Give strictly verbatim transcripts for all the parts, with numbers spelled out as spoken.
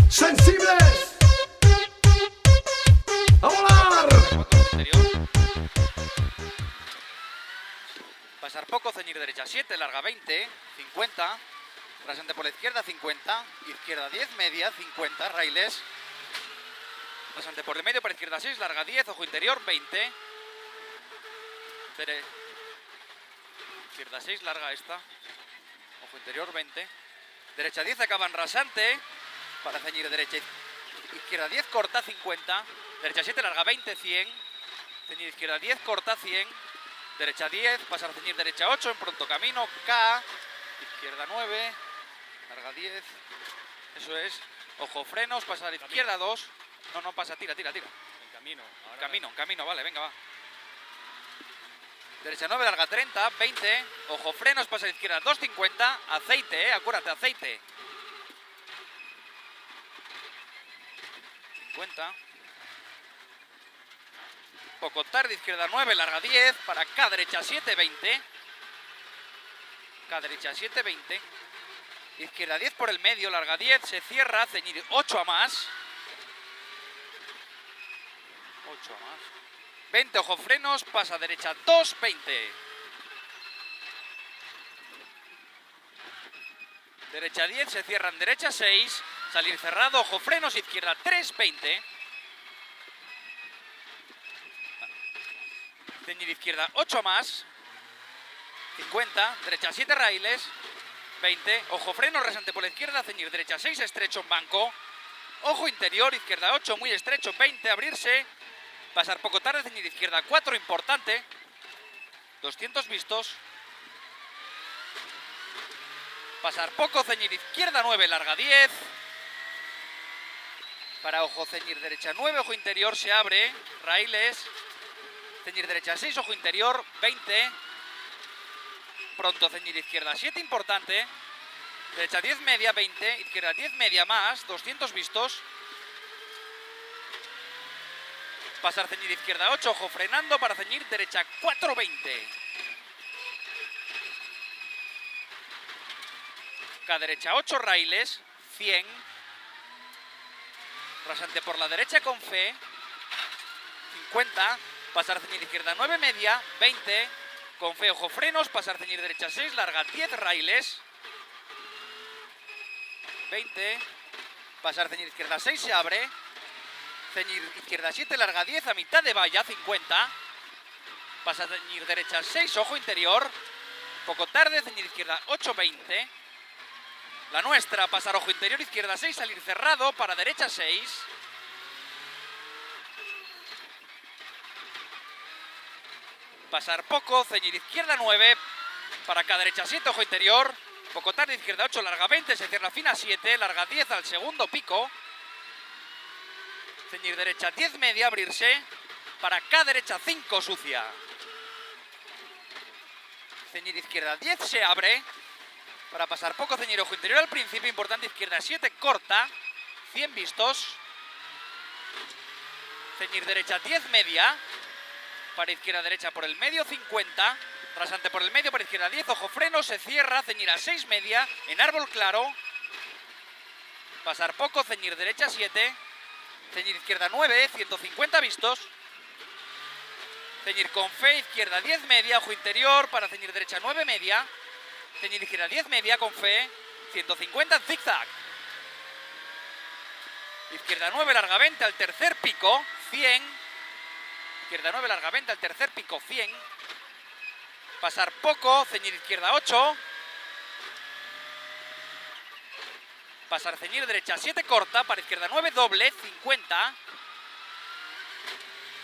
¡Sensibles! ¡A volar! Pasar poco, ceñir derecha siete, larga veinte, cincuenta. Rasante por la izquierda, cincuenta. Izquierda diez, media, cincuenta, raíles. Rasante por el medio, para izquierda seis, larga diez, ojo interior, veinte. Dere-, izquierda seis, larga esta. Ojo interior, veinte. Derecha diez, acaba en rasante. Para ceñir derecha, izquierda diez, corta, cincuenta. Derecha siete, larga veinte, cien. Ceñir izquierda diez, corta, cien. Derecha diez, pasar ceñir derecha ocho, en pronto camino, K. Izquierda nueve, larga diez. Eso es. Ojo frenos, pasar izquierda dos. No, no pasa, tira, tira, tira. En camino. Ahora camino, en camino, vale, venga, va. Derecha nueve, larga treinta, veinte. Ojo frenos, pasa a la izquierda, dos cincuenta. Aceite, eh, acuérdate, aceite. Cincuenta. Poco tarde, izquierda nueve, larga diez. Para K derecha siete, veinte. K derecha siete, veinte. Izquierda diez por el medio, larga diez. Se cierra, ceñir ocho a más. Ocho a más. Veinte, ojo frenos, pasa derecha dos, veinte. Derecha diez, se cierra en derecha seis, salir cerrado, ojo frenos, izquierda tres, veinte. Ceñir izquierda ocho más, cincuenta. Derecha siete, raíles, veinte. Ojo frenos, rasante por la izquierda, ceñir derecha seis, estrecho en banco. Ojo interior, izquierda ocho, muy estrecho, veinte. Abrirse. Pasar poco tarde, ceñir izquierda cuatro, importante. Doscientos vistos. Pasar poco, ceñir izquierda nueve, larga diez. Para ojo, ceñir derecha nueve, ojo interior, se abre, raíles. Ceñir derecha seis, ojo interior, veinte. Pronto, ceñir izquierda siete, importante. Derecha diez, media, veinte. Izquierda diez, media, más, doscientos vistos. Pasar ceñir izquierda ocho, ojo frenando, para ceñir derecha cuatro, veinte. K derecha ocho, raíles, cien. Rasante por la derecha, con fe, cincuenta. Pasar ceñir izquierda nueve, media, veinte. Con fe, ojo frenos, pasar ceñir derecha seis, larga diez, raíles, veinte. Pasar ceñir izquierda seis, se abre. Ceñir izquierda siete, larga diez, a mitad de valla, cincuenta. Pasar ceñir derecha seis, ojo interior. Poco tarde, ceñir izquierda ocho, veinte. La nuestra, pasar ojo interior, izquierda seis, salir cerrado, para derecha seis. Pasar poco, ceñir izquierda nueve, para K derecha siete, ojo interior. Poco tarde, izquierda ocho, larga veinte, se cierra fina siete, larga diez al segundo pico. Ceñir derecha diez, media, abrirse, para K derecha cinco, sucia. Ceñir izquierda diez, se abre. Para pasar poco, ceñir ojo interior al principio, importante, izquierda siete, corta, cien vistos. Ceñir derecha diez, media. Para izquierda derecha por el medio, cincuenta. Rasante por el medio, para izquierda diez, ojo freno, se cierra, ceñir a seis, media, en árbol claro. Pasar poco, ceñir derecha siete. Ceñir izquierda nueve, ciento cincuenta vistos. Ceñir con fe, izquierda diez, media, ojo interior, para ceñir derecha nueve, media. Ceñir izquierda diez, media, con fe, ciento cincuenta en zigzag. Izquierda nueve, larga veinte al tercer pico, cien. Izquierda nueve, larga veinte al tercer pico, cien. Pasar poco, ceñir izquierda ocho. Pasar ceñir derecha siete, corta, para izquierda nueve, doble, cincuenta.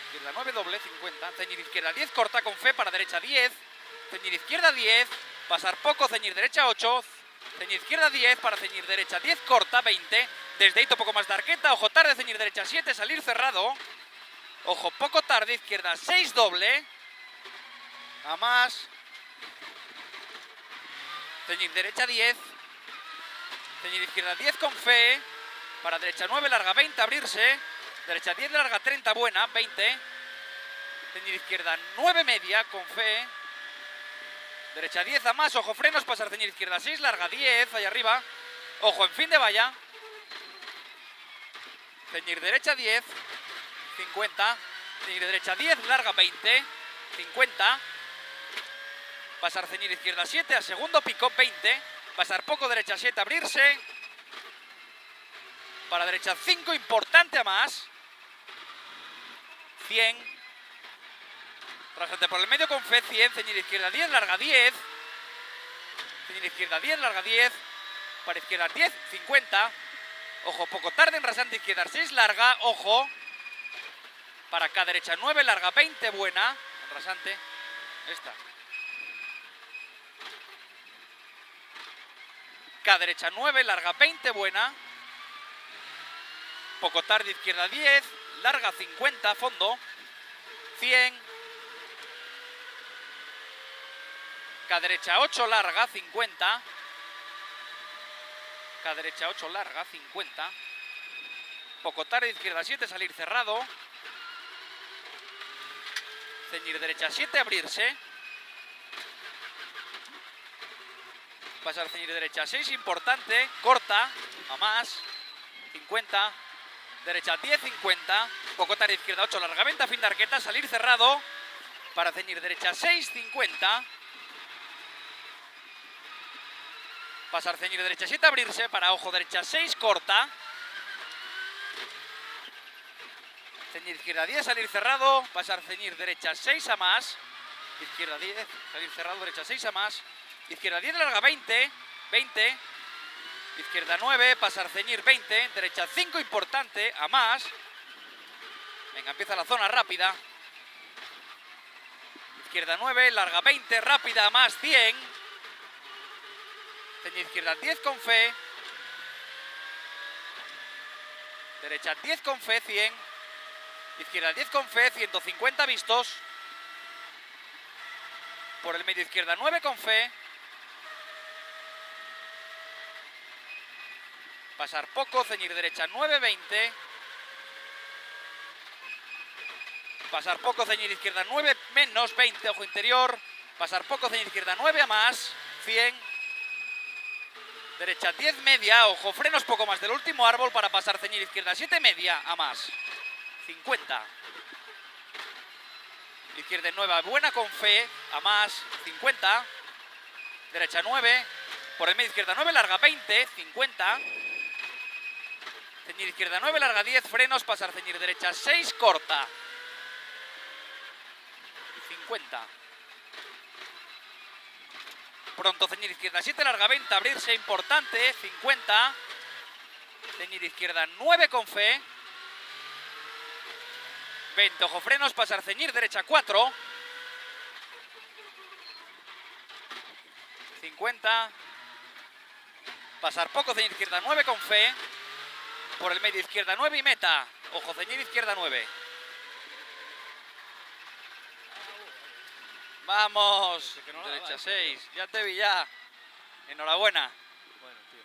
Izquierda nueve, doble, cincuenta. Ceñir izquierda diez, corta, con fe, para derecha diez. Ceñir izquierda diez, pasar poco, ceñir derecha ocho. Ceñir izquierda diez, para ceñir derecha diez, corta, veinte. Desde ahí poco más d'arqueta, ojo tarde, ceñir derecha siete, salir cerrado. Ojo poco tarde, izquierda seis, doble. A más. Ceñir derecha diez. Ceñir izquierda diez con fe. Para derecha nueve, larga veinte, abrirse. Derecha diez, larga treinta, buena, veinte. Ceñir izquierda nueve, media, con fe. Derecha diez, a más, ojo frenos, pasar ceñir izquierda seis, larga diez, allá arriba. Ojo en fin de valla. Ceñir derecha diez, cincuenta. Ceñir derecha diez, larga veinte, cincuenta. Pasar ceñir izquierda siete, a segundo pico, veinte. Pasar poco derecha siete, abrirse. Para derecha cinco, importante, a más, cien. Rasante por el medio con fe, cien. Ceñir izquierda diez, larga diez. Ceñir izquierda diez, larga diez. Para izquierda diez, cincuenta. Ojo, poco tarde, en rasante izquierda seis, larga, ojo. Para acá derecha nueve, larga veinte, buena. En rasante, esta. K derecha nueve, larga veinte, buena. Poco tarde, izquierda diez, larga cincuenta, fondo, cien. K derecha ocho, larga cincuenta. K derecha ocho, larga cincuenta. Poco tarde, izquierda siete, salir cerrado. Ceñir derecha siete, abrirse. Pasar ceñir derecha seis, importante, corta, a más, cincuenta. Derecha diez, cincuenta. Poco tarde, izquierda ocho, larga veinte, fin de arqueta, salir cerrado. Para ceñir derecha seis, cincuenta. Pasar ceñir derecha siete, abrirse, para ojo derecha seis, corta. Ceñir izquierda diez, salir cerrado, pasar ceñir derecha seis, a más. Izquierda diez, salir cerrado, derecha seis, a más. Izquierda diez, larga veinte, veinte. Izquierda nueve, pasar ceñir veinte, derecha cinco, importante, a más. Venga, empieza la zona rápida. Izquierda nueve, larga veinte, rápida, a más, cien. Ceñir izquierda diez con fe. Derecha diez con fe, cien. Izquierda diez con fe, ciento cincuenta vistos. Por el medio, izquierda nueve con fe. Pasar poco, ceñir derecha nueve, veinte. Pasar poco, ceñir izquierda nueve, menos veinte, ojo interior. Pasar poco, ceñir izquierda nueve, a más, cien. Derecha diez, media, ojo frenos, poco más del último árbol para pasar ceñir izquierda siete, media, a más, cincuenta. Izquierda nueve, buena con fe, a más, cincuenta. Derecha nueve, por el medio, izquierda nueve, larga veinte, cincuenta. Ceñir izquierda nueve, larga diez, frenos, pasar ceñir derecha seis, corta, cincuenta. Pronto ceñir izquierda siete, larga veinte, abrirse, importante, cincuenta. Ceñir izquierda nueve con fe. Veinte, ojo frenos, pasar ceñir derecha cuatro. Cincuenta. Pasar poco, ceñir izquierda nueve con fe. Por el medio, izquierda nueve y meta. Ojo, ceñir izquierda nueve. Vamos. Derecha seis. Ya te vi, ya. Enhorabuena. Bueno, tío.